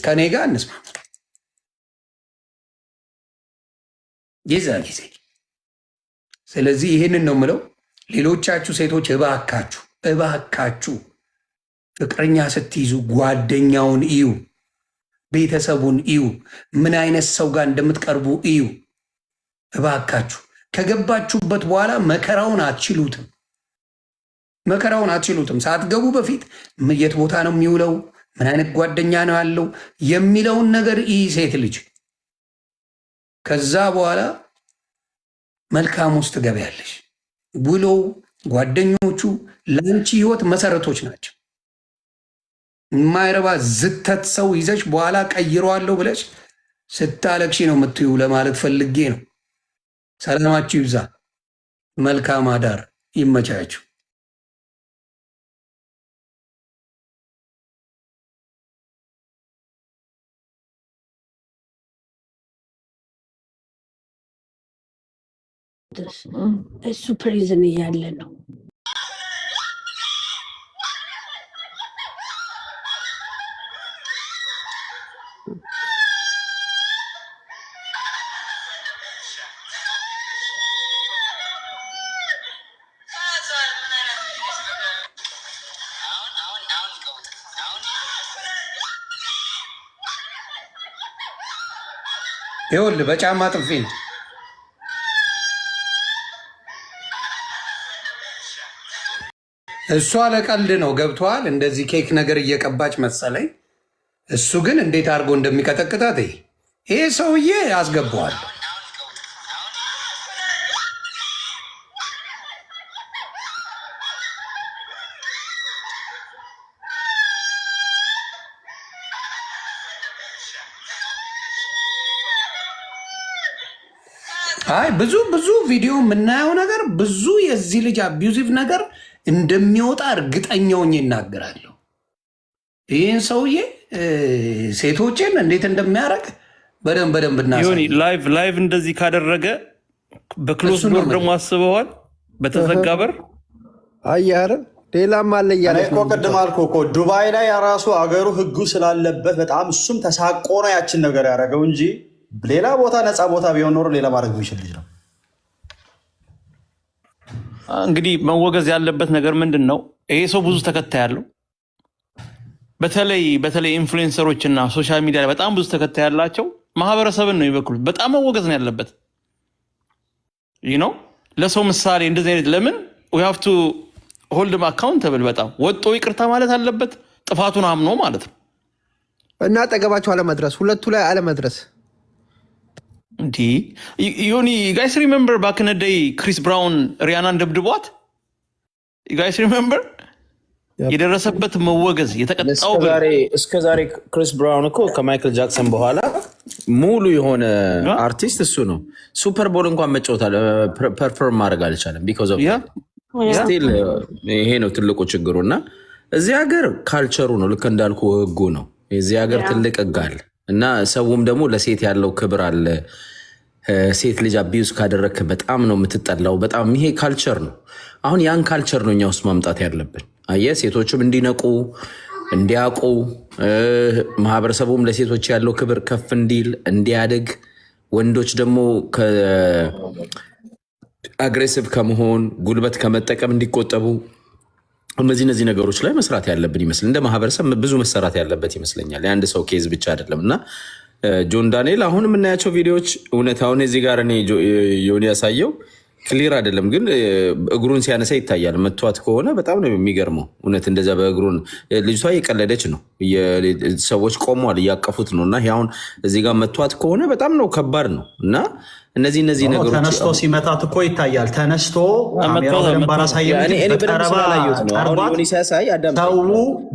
ከኔ ጋር እንስማ የዛ ጊዜ። ስለዚህ ይህንን ነው የምለው። ሌሎቻችሁ ሴቶች እባካችሁ እባካችሁ ፍቅረኛ ስትይዙ ጓደኛውን እዩ፣ ቤተሰቡን እዩ፣ ምን አይነት ሰው ጋር እንደምትቀርቡ እዩ። እባካችሁ ከገባችሁበት በኋላ መከራውን አትችሉትም። መከራውን አትችሉትም። ሳትገቡ በፊት የት ቦታ ነው የሚውለው፣ ምን አይነት ጓደኛ ነው ያለው የሚለውን ነገር ይህ ሴት ልጅ ከዛ በኋላ መልካም ውስጥ ትገቢያለሽ። ውሎው፣ ጓደኞቹ ለአንቺ ህይወት መሰረቶች ናቸው። የማይረባ ዝተት ሰው ይዘሽ በኋላ ቀይረዋለሁ ብለሽ ስታለቅሺ ነው የምትዩ ለማለት ፈልጌ ነው። ሰላማችሁ ይብዛ። መልካም አዳር። ይመቻችሁ። እሱ prison እያለ ነው። ይኸውልህ በጫማ ጥፊ ነው። እሷ ለቀልድ ነው ገብተዋል። እንደዚህ ኬክ ነገር እየቀባች መሰለኝ። እሱ ግን እንዴት አድርጎ እንደሚቀጠቅጣት ይሄ ሰውዬ አስገባዋል። አይ ብዙ ብዙ ቪዲዮ የምናየው ነገር ብዙ የዚህ ልጅ abusive ነገር እንደሚወጣ እርግጠኛ ሆኜ እናገራለሁ። ይህን ሰውዬ ሴቶችን እንዴት እንደሚያደርግ በደንብ በደንብ ዮኒ live live እንደዚህ ካደረገ በ close door ደግሞ አስበዋል። በተዘጋ በር አየህ አይደል? ሌላም አለ እያለች እኮ ቅድም አልኩህ እኮ ዱባይ ላይ ራሱ አገሩ ህጉ ስላለበት በጣም እሱም ተሳቆ ነው ያችን ነገር ያደረገው እንጂ ሌላ ቦታ ነፃ ቦታ ቢሆን ኖሮ ሌላ ማድረግ የሚችል ልጅ ነው። እንግዲህ መወገዝ ያለበት ነገር ምንድን ነው? ይሄ ሰው ብዙ ተከታይ ያለው በተለይ በተለይ influencer ኦች እና social media ላይ በጣም ብዙ ተከታይ ያላቸው ማህበረሰብን ነው የሚበክሉት። በጣም መወገዝ ነው ያለበት። ይህ ነው ለሰው ምሳሌ እንደዚህ አይነት ለምን we have to hold him accountable በጣም ወጦ ይቅርታ ማለት አለበት፣ ጥፋቱን አምኖ ማለት ነው። እና አጠገባቸው አለመድረስ፣ ሁለቱ ላይ አለመድረስ። እንዲህ ዮኒ guys remember back in the day ክሪስ ብራውን ሪያናን ደብድቧት፣ guys remember የደረሰበት መወገዝ የተቀጣው እስከ ዛሬ ክሪስ ብራውን እኮ ከማይክል ጃክሰን በኋላ ሙሉ የሆነ አርቲስት እሱ ነው። Super Bowl እንኳን መጫወት perform ማድረግ አልቻለም። because of still ይሄ ነው ትልቁ ችግሩ። እና እዚህ ሀገር culture ኡ ነው፣ ልክ እንዳልኩ ህጉ ነው። የዚህ ሀገር ትልቅ ህግ አለ እና ሰውም ደግሞ ለሴት ያለው ክብር አለ። ሴት ልጅ abuse ካደረግክ በጣም ነው የምትጠላው። በጣም ይሄ culture ነው። አሁን ያን culture ነው እኛ ውስጥ ማምጣት ያለብን። አየህ፣ ሴቶችም እንዲነቁ እንዲያውቁ፣ ማህበረሰቡም ለሴቶች ያለው ክብር ከፍ እንዲል እንዲያድግ፣ ወንዶች ደግሞ aggressive ከመሆን ጉልበት ከመጠቀም እንዲቆጠቡ እነዚህ ነገሮች ላይ መስራት ያለብን ይመስል እንደ ማህበረሰብ ብዙ መሰራት ያለበት ይመስለኛል። የአንድ ሰው case ብቻ አይደለም። እና ጆን ዳንኤል አሁን የምናያቸው ቪዲዮዎች እውነታውን እዚህ ጋር እኔ ዮኒ ያሳየው clear አይደለም፣ ግን እግሩን ሲያነሳ ይታያል። መቷት ከሆነ በጣም ነው የሚገርመው። እውነት እንደዛ በእግሩን ልጅቷ እየቀለደች ነው፣ ሰዎች ቆመዋል እያቀፉት ነው። እና አሁን እዚህ ጋር መቷት ከሆነ በጣም ነው ከባድ ነው። እና እነዚህ ነገሮች ተነስቶ ሲመታት እኮ ይታያል። ተነስቶ ካሜራው በደንብ አላሳየም እንጂ በጠረባ ጠርቧት ሰው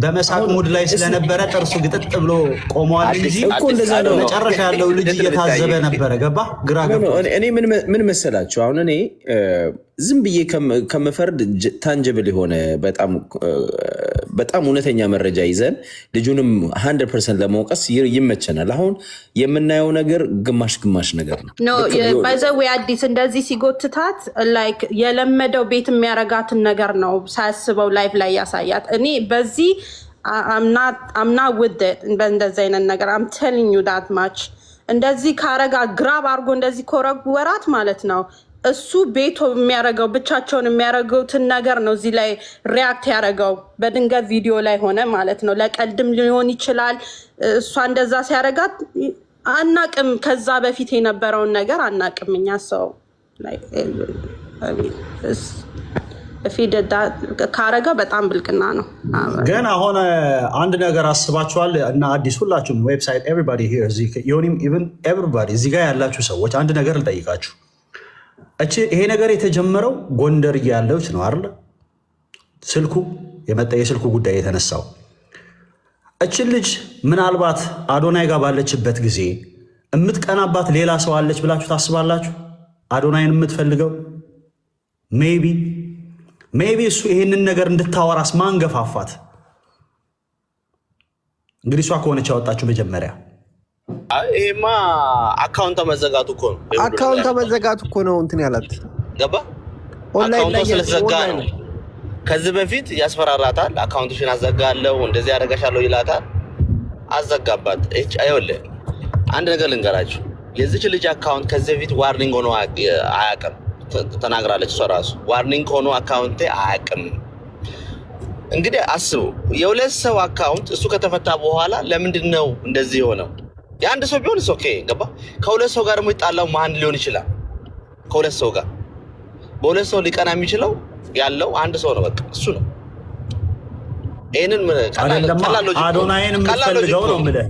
በመሳቅ mood ላይ ስለነበረ ጥርሱ ግጥጥ ብሎ ቆመዋል እንጂ መጨረሻ ያለው ልጅ እየታዘበ ነበረ። ገባ ግራ ገባ። እኔ ምን መሰላችሁ፣ አሁን እኔ ዝም ብዬ ከምፈርድ tangible የሆነ በጣም እውነተኛ መረጃ ይዘን ልጁንም 100% ለመውቀስ ይመቸናል። አሁን የምናየው ነገር ግማሽ ግማሽ ነገር ነው። By the way አዲስ እንደዚህ ሲጎትታት like የለመደው ቤት የሚያረጋትን ነገር ነው ሳያስበው live ላይ ያሳያት። እኔ በዚህ I'm not with በእንደዚህ አይነት ነገር። I'm telling you that much። እንደዚህ ካረጋ፣ grab አድርጎ እንደዚህ ከወረወራት ማለት ነው፣ እሱ ቤቱ የሚያደርገው፣ ብቻቸውን የሚያደርጉትን ነገር ነው እዚህ ላይ react ያደረገው። በድንገት ቪዲዮ ላይ ሆነ ማለት ነው። ለቀልድም ሊሆን ይችላል። እሷ እንደዛ ሲያደርጋት አናቅም። ከዛ በፊት የነበረውን ነገር አናቅም እኛ። ሰው ካረገ በጣም ብልግና ነው። ግን አሁን አንድ ነገር አስባችኋል? እና አዲስ፣ ሁላችሁም website, everybody here፣ ዮኒም፣ even everybody እዚህ ጋር ያላችሁ ሰዎች አንድ ነገር ልጠይቃችሁ። እቺ ይሄ ነገር የተጀመረው ጎንደር እያለች ነው አይደለ? ስልኩ የመጣ፣ የስልኩ ጉዳይ የተነሳው፣ እችን ልጅ ምናልባት አዶናይ ጋር ባለችበት ጊዜ የምትቀናባት ሌላ ሰው አለች ብላችሁ ታስባላችሁ? አዶናይን የምትፈልገው maybe እሱ ይሄንን ነገር እንድታወራስ ማን ገፋፋት? እንግዲህ እሷ ከሆነች ያወጣችሁ መጀመሪያ። ይሄማ account ዋ መዘጋቱ እኮ ነው። Account ዋ መዘጋቱ እኮ ነው እንትን ያላት። ገባ። ኦንላይን account ዋ ላይ ስለተዘጋ ነው። ኦንላይን። ከዚህ በፊት ያስፈራራታል። Account ሽን አዘጋለሁ፣ እንደዚህ ያደርጋሻለሁ ይላታል። አዘጋባት። ይኸውልህ፣ አንድ ነገር ልንገራችሁ። የዚች ልጅ account ከዚህ በፊት warning ሆኖ አያውቅም። ተናግራለች እሷ ራሱ፣ warning ሆኖ account ኤ አያውቅም። እንግዲህ አስቡ፣ የሁለት ሰው account እሱ ከተፈታ በኋላ ለምንድን ነው እንደዚህ የሆነው? የአንድ ሰው ቢሆን okay፣ ገባ። ከሁለት ሰው ጋር ደግሞ ይጣላው ማን ሊሆን ይችላል? ከሁለት ሰው ጋር፣ በሁለት ሰው ሊቀና የሚችለው ያለው አንድ ሰው ነው። በቃ እሱ ነው። ይህንን ቀላል አይደለማ። ቀላል logic ነው። አዶናይን ቀላል logic የምትፈልገው ነው ነው። የምልህ።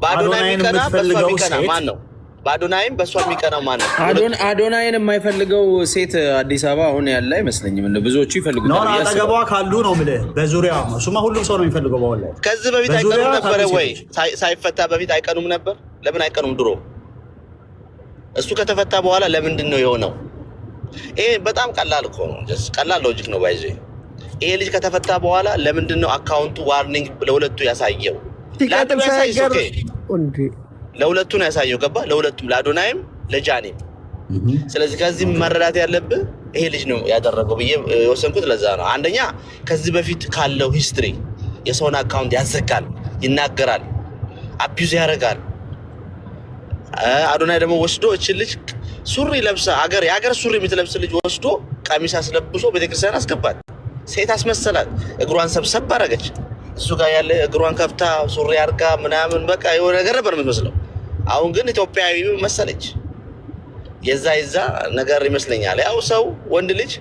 በአዶናይ አዶናይን የሚቀና፣ በእሷ የምትፈልገው የሚቀና ሴት ማን ነው? በአዶናይም በእሷ የሚቀናው ማን ነው? ሁለቱ። አዶናይን የማይፈልገው ሴት አዲስ አበባ አሁን ያለ አይመስለኝም። እንደ ብዙዎቹ No ይፈልጉታል ብዬ አጠገቧ አስባለሁ። ካሉ ነው የምልህ። በዙሪያ እሱማ ሁሉም ሰው ነው የሚፈልገው በአሁን ላይ። ከዚህ በፊት በዙሪያ አይቀኑም ነበረ ካሉ ወይ? ሴቶች። ሳይፈታ በፊት አይቀኑም ነበር? ለምን አይቀኑም? ድሮ እሱ ከተፈታ በኋላ ለምንድን ነው የሆነው? ይሄ በጣም ቀላል እኮ ነው። Just ቀላል logic ነው። By the way፣ ይሄ ልጅ ከተፈታ በኋላ ለምንድን ነው account ኡ warning ለሁለቱ ያሳየው? ሲቀጥል ለአንዱ ያሳይ ሳይገር okay፣ እንዴ። ለሁለቱ ነው ያሳየው። ገባ? ለሁለቱም፣ ለአዶናይም ለጃኒም። ስለዚህ ከዚህ መረዳት ያለብህ ይሄ ልጅ ነው ያደረገው ብዬ የወሰንኩት ለዛ ነው። አንደኛ ከዚህ በፊት ካለው history የሰውን account ያዘጋል፣ ይናገራል፣ abuse ያደርጋል። አዶናይ ደግሞ ወስዶ እችን ልጅ ሱሪ ለብሳ፣ አገር የሀገር ሱሪ የምትለብስ ልጅ ወስዶ ቀሚስ አስለብሶ ቤተክርስቲያን አስገባት። ሴት አስመሰላት። እግሯን ሰብሰብ አደረገች። እሱ ጋር ያለ እግሯን ከፍታ ሱሪ አድርጋ ምናምን በቃ የሆነ ነገር ነበር የምትመስለው። አሁን ግን ኢትዮጵያዊ መሰለች። የዛ ነገር ይመስለኛል። ያው ሰው ወንድ ልጅ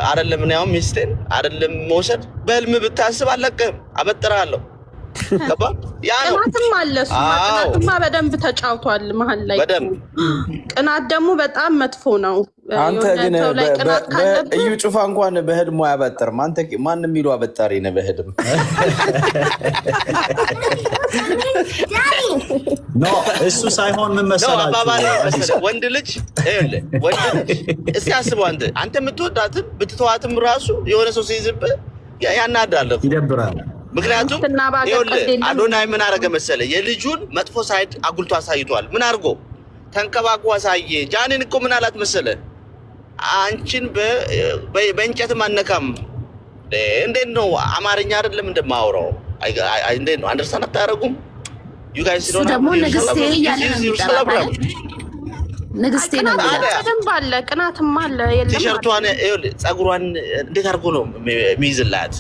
አይደለም፣ እኔ አሁን ሚስቴን አይደለም መውሰድ፣ በህልም ብታስብ አለቅህም፣ አበጥርሃለሁ። ገባ? ያ ነው። ቅናትም አለ። እሱማ ቅናትማ በደንብ ተጫውቷል መሀል ላይ። በደንብ። ቅናት ደግሞ በጣም መጥፎ ነው። አንተ የሆነ ግን ሰው ላይ ቅናት ካለብህ እዩ ጩፋ እንኳን በህልሙ አያበጥርም። አንተ ማን የሚሉ አበጣሪ ነህ በህልም? No፣ እሱ ሳይሆን ምን ነው መሰላችሁ አባባል አዲስ መሰለህ፣ ወንድ ልጅ፣ ይኸውልህ፣ ወንድ ልጅ እስቲ አስበው፣ አንተ የምትወዳትም ብትተዋትም ራሱ የሆነ ሰው ሲይዝብህ ያናዳል እኮ። ይደብራል። ምክንያቱም ሚስትና በአገር ይኸውልህ ቀልድ የለም። አዶናይ ምን አደረገ መሰለህ? የልጁን መጥፎ side አጉልቶ አሳይቷል። ምን አድርጎ ተንከባክቦ አሳየ። ጃኒን እኮ ምን አላት መሰለህ? አንቺን በእንጨትም አነካም። እንዴት ነው፣ አማርኛ አይደለም እንደማወራው? እንዴት ነው፣ understand አታደርጉም? You guys እሱ ደግሞ ንግስቴ እያለ ነው የሚጠራት አይደል? ንግስቴ ነው ቅናት የሚላት። በደንብ አለ። ቅናትም አለ። የለም። ቲሸርቷን ይኸውልህ፣ ፀጉሯን እንዴት አድርጎ ነው የሚይዝላት?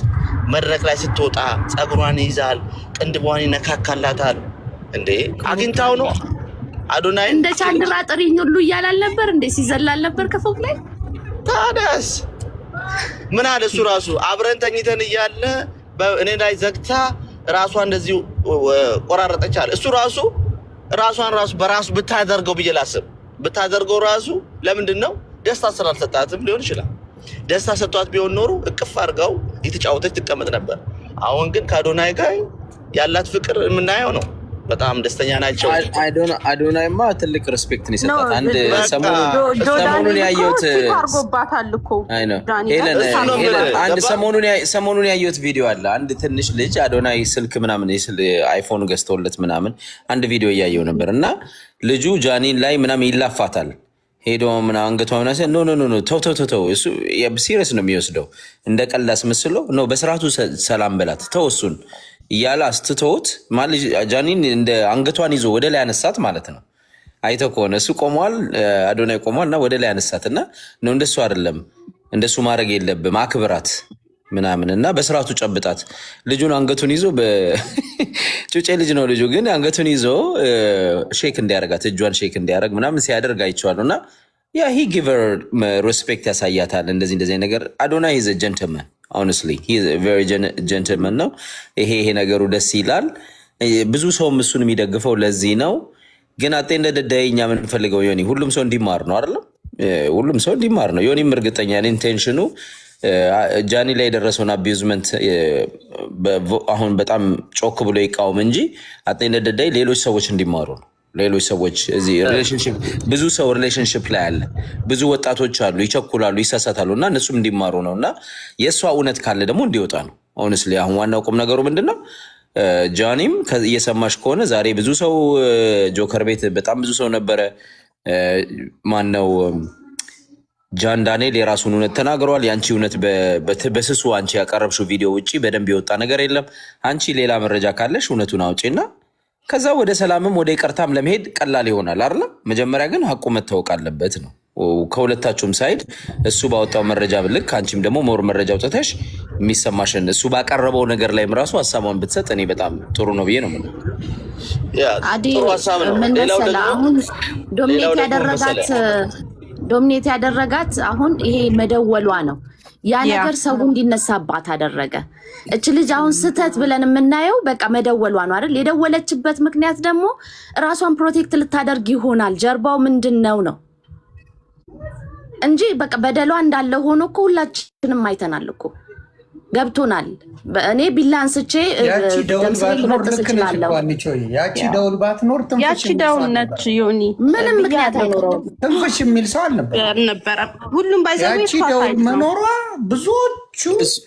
መድረክ ላይ ስትወጣ ፀጉሯን ይይዛል፣ ቅንድቧን ይነካካላታል። እንዴ፣ አግኝታው ነው አዶናይ። እንደ ቻንድራ ጥሪኝ ሁሉ እያላል ነበር እንዴ? ሲዘላል ነበር ከፎቅ ላይ። ታዲያስ ምን አለ እሱ ራሱ፣ አብረን ተኝተን እያለ በእኔ ላይ ዘግታ ራሷ እንደዚህ ቆራረጠች አለ። እሱ ራሱ ራሷን ራሱ በራሱ ብታደርገው ብዬ ላስብ፣ ብታደርገው ራሱ ለምንድን ነው? ደስታ ስላልሰጣትም ሊሆን ይችላል። ደስታ ሰጥቷት ቢሆን ኖሮ እቅፍ አድርገው የተጫወተች ትቀመጥ ነበር። አሁን ግን ከአዶናይ ጋር ያላት ፍቅር የምናየው ነው። በጣም ደስተኛ ናቸው። አዶናይማ ትልቅ respect ነው የሰጣት። አንድ በቃ ሰሞኑን ያየሁት cheat አድርጎባታል እኮ አይ ነው ዳኒ። ሄለን እሱ ነው ሄለን የምልህ። አንድ ገባ? ሰሞኑን ያየሁት ቪዲዮ አለ። አንድ ትንሽ ልጅ አዶናይ ስልክ ምናምን iPhone ገዝቶለት ምናምን አንድ ቪዲዮ እያየው ነበር እና ልጁ ጃኒን ላይ ምናምን ይላፋታል፣ ሄዶ ምናምን አንገቷ ምናምን ሲል no, no, no, no፣ ተው ተው ተው ተው፣ እሱ serious ነው የሚወስደው፣ እንደ ቀልድ አስመስሎ፣ no፣ በስርዓቱ ሰላም በላት፣ ተው እሱን። እያለ አስትተውት ጃኒን እንደ አንገቷን ይዞ ወደ ላይ አነሳት ማለት ነው። አይተህ ከሆነ እሱ ቆሟል፣ አዶናይ ቆሟል እና ወደ ላይ አነሳት እና ነው እንደሱ አይደለም፣ እንደሱ ማድረግ የለብም፣ አክብራት ምናምን እና በስርዓቱ ጨብጣት። ልጁን አንገቱን ይዞ፣ ጩጬ ልጅ ነው ልጁ፣ ግን አንገቱን ይዞ shake እንዲያደርጋት፣ እጇን shake እንዲያደርግ ምናምን ሲያደርግ አይቼዋለሁ። እና yeah, he give her respect ያሳያታል። እንደዚህ እንደዚህ ነገር አዶናይ is gentleman, honestly very gentleman ነው። ይሄ ነገሩ ደስ ይላል። ብዙ ሰውም እሱን የሚደግፈው ለዚህ ነው። ግን at the end of the day እኛ የምንፈልገው ዮኒ ሁሉም ሰው እንዲማር ነው አይደለም? ሁሉም ሰው እንዲማር ነው። ዮኒም እርግጠኛ intention ኑ ጃኒ ላይ የደረሰውን abusement አሁን በጣም ጮክ ብሎ ይቃወም እንጂ at the end of the day ሌሎች ሰዎች እንዲማሩ ነው። ሌሎች ሰዎች እዚህ relationship፣ ብዙ ሰው relationship ላይ አለ። ብዙ ወጣቶች አሉ፣ ይቸኩላሉ፣ ይሳሳታሉ እና እነሱም እንዲማሩ ነው እና የእሷ እውነት ካለ ደግሞ እንዲወጣ ነው። Honestly አሁን ዋናው ቁም ነገሩ ምንድን ነው? ጃኒም እየሰማሽ ከሆነ ዛሬ ብዙ ሰው ጆከር ቤት በጣም ብዙ ሰው ነበረ። ማን ነው፣ ጃን ዳንኤል የራሱን እውነት ተናግረዋል። የአንቺ እውነት በስሱ አንቺ ያቀረብሽው ቪዲዮ ውጭ በደንብ የወጣ ነገር የለም። አንቺ ሌላ መረጃ ካለሽ እውነቱን አውጪና ከዛ ወደ ሰላምም ወደ ይቅርታም ለመሄድ ቀላል ይሆናል አይደለም። መጀመሪያ ግን ሀቁ መታወቅ አለበት ነው ከሁለታችሁም side። እሱ ባወጣው መረጃ ልክ አንቺም ደግሞ more መረጃ አውጥተሽ የሚሰማሽን፣ እሱ ባቀረበው ነገር ላይም ራሱ ሀሳቧን ብትሰጥ እኔ በጣም ጥሩ ነው ብዬ ነው የምለው። አዲ፣ ጥሩ ሀሳብ ነው። ምን ሌላው መሰለህ፣ ደግሞ አሁን ሌላው dominate ደግሞ ያደረጋት መሰለህ dominate ያደረጋት አሁን ይሄ መደወሏ ነው። ያ ነገር ሰው እንዲነሳባት አደረገ። እች ልጅ አሁን ስህተት ብለን የምናየው በቃ መደወሏ ነው አይደል? የደወለችበት ምክንያት ደግሞ ራሷን protect ልታደርግ ይሆናል። ጀርባው ምንድን ነው ነው እንጂ በቃ በደሏ እንዳለ ሆኖ እኮ ሁላችንም አይተናል እኮ፣ ገብቶናል። እኔ ቢላ አንስቼ ያቺ ደውል ደምስሌ ባትኖር ልበጥስ ልክ ነሽ እኮ እችላለሁ። አንቺ። ያቺ ደውል ባትኖር ትንፍሽ ያቺ የሚል ሰው ደውል ነች አልነበረም። ዮኒ ምንም ምክንያት ብያለሁ። አይኖረውም። ትንፍሽ የሚል ሰው አልነበረም። አልነበረም። ሁሉም by the way ያቺ ደውል መኖሯ ብዙዎቹ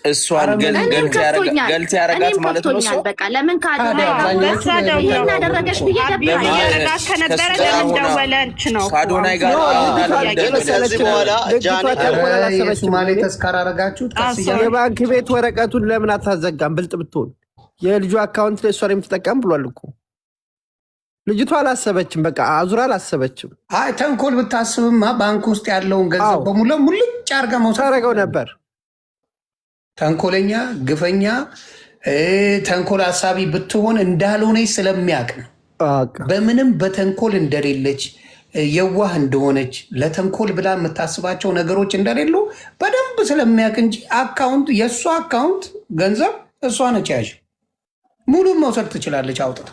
እሷን እኔም ከፍቶኛል፣ guilty ያረጋት እኔም ማለት ነው እሷ። ከፍቶኛል። በቃ ለምን ታዲያ ከአዶናይ ጋር አብዛኛዎቹ በዛ ደውል ይሄን አደረገች ብዬ abuse ደብሮኛል። እያደረጋት ከነበረ ከእሱ ጋር ለምን ሆና ደወለች ነው እኮ ከአዶናይ ጋር አሁን አሁን ጥያቄ። ለምን ከዚህ በኋላ ልጅቷ ጃኒ ተንኮል ኧረ አላሰበችም። የሱማሌ ተስካር አረጋችሁት ቀስ እያለ። የባንክ ቤት ወረቀቱን ለምን አታዘጋም? ብልጥ ብትሆን የልጁ account ላይ እሷን የምትጠቀም ብሏል እኮ። ልጅቷ አላሰበችም። በቃ አዙራ አላሰበችም። አይ፣ ተንኮል ብታስብማ ባንክ ውስጥ ያለውን ገንዘብ በሙሉ ሙልጭ አድርጋ መውሰድ ታደርገው ነበር። ተንኮለኛ፣ ግፈኛ፣ ተንኮል ሀሳቢ ብትሆን እንዳልሆነች ስለሚያውቅ ነው። በቃ። በምንም በተንኮል እንደሌለች፣ የዋህ እንደሆነች፣ ለተንኮል ብላ የምታስባቸው ነገሮች እንደሌሉ በደንብ ስለሚያውቅ እንጂ account፣ የእሷ account ገንዘብ እሷ ነች ያዥው። ሙሉን መውሰድ ትችላለች አውጥታ።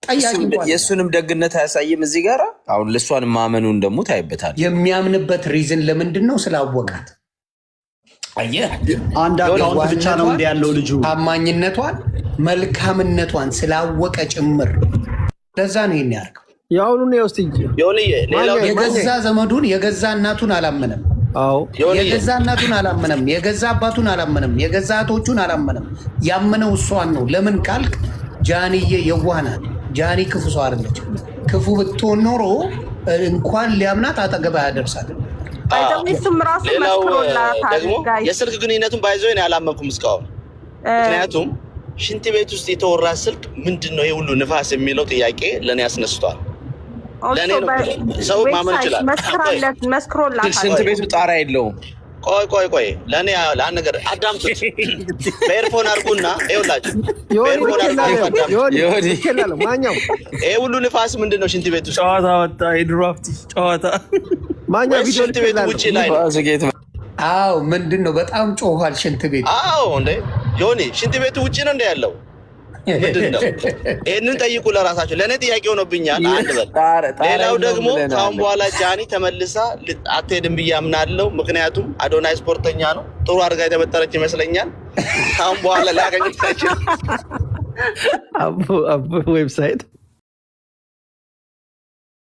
ጠያቂ እንኳን የእሱንም ደግነት አያሳይም እዚህ ጋር። አሁን ለእሷን ማመኑን ደግሞ ታይበታል። የሚያምንበት reason ለምንድን ነው? ስላወቃት። አየህ፣ አንድ account ብቻ ነው እንዲ ያለው ልጁ። ታማኝነቷን፣ መልካምነቷን ስላወቀ ጭምር ለዛ ነው ይሄን ያደርገው። የአሁኑን የውስጥ እንጂ ዮኒዬ፣ ሌላው ደግሞ የገዛ ዘመዱን፣ የገዛ እናቱን አላመነም። ዮኒዬ የገዛ እናቱን አላመነም። የገዛ አባቱን አላመነም። የገዛ እህቶቹን አላመነም። ያመነው እሷን ነው። ለምን ካልክ ጃንዬ የዋህ ናት። ጃኒ ክፉ ሰው አይደለችም። ክፉ ብትሆን ኖሮ እንኳን ሊያምናት አጠገብ አያደርሳትም። By the way እሱም ራሱ ሌላው መስክሮላታል ደግሞ guys። የስልክ ግንኙነቱን by the way አላመንኩም እስካሁን። ምክንያቱም ሽንት ቤት ውስጥ የተወራ ስልክ ምንድን ነው ይሄ ሁሉ ንፋስ የሚለው ጥያቄ ለእኔ አስነስቷል። ለእኔ ነው። ሰው ማመን ይችላል። መስክራለት መስክሮላታል። ሽንት ቤቱ ጣራ የለውም። ቆይ ቆይ ቆይ፣ ለእኔ ለአንድ ነገር አዳምጡት። በ earphone አድርጉና ይኸውላችሁ፣ በ earphone አድርጉ አዳምጡት። ማኛው ይሄ ሁሉ ንፋስ ምንድን ነው ሽንት ቤት ውስጥ? ጨዋታ ወጣ። የድሮ ሀብት ጨዋታ። ማኛው ወይስ ቪዲዮ ሽንት ቤቱ ውጭ ላይ ነው? አዎ፣ ምንድን ነው፣ በጣም ጮኋል ሽንት ቤት። አዎ እንዴ ዮኒ፣ ሽንት ቤቱ ውጭ ነው እንደ ያለው ምንድን ነው? ይህንን ጠይቁ ለራሳቸው። ለእኔ ጥያቄ ሆኖብኛል። አንድ በል። ሌላው ደግሞ ከአሁን በኋላ ጃኒ ተመልሳ አትሄድም ብዬ አምናለሁ። ምክንያቱም አዶናይ ስፖርተኛ ነው፣ ጥሩ አድርጋ የተበጠረች ይመስለኛል። ከአሁን በኋላ ላገኘታችን አቦ website